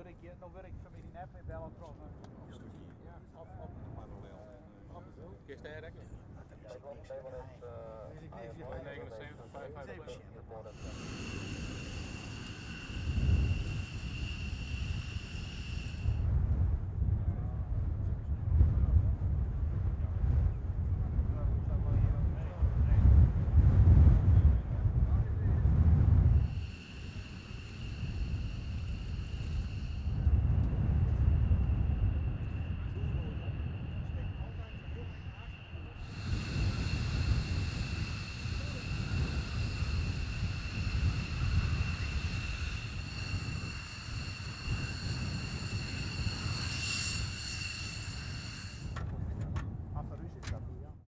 wurd ik, no wurd ik fan 'e middei net mear belle troch in Ja. Of Kinst dêr ek? Der is ek niks. 79, 5, 5. Even sjen.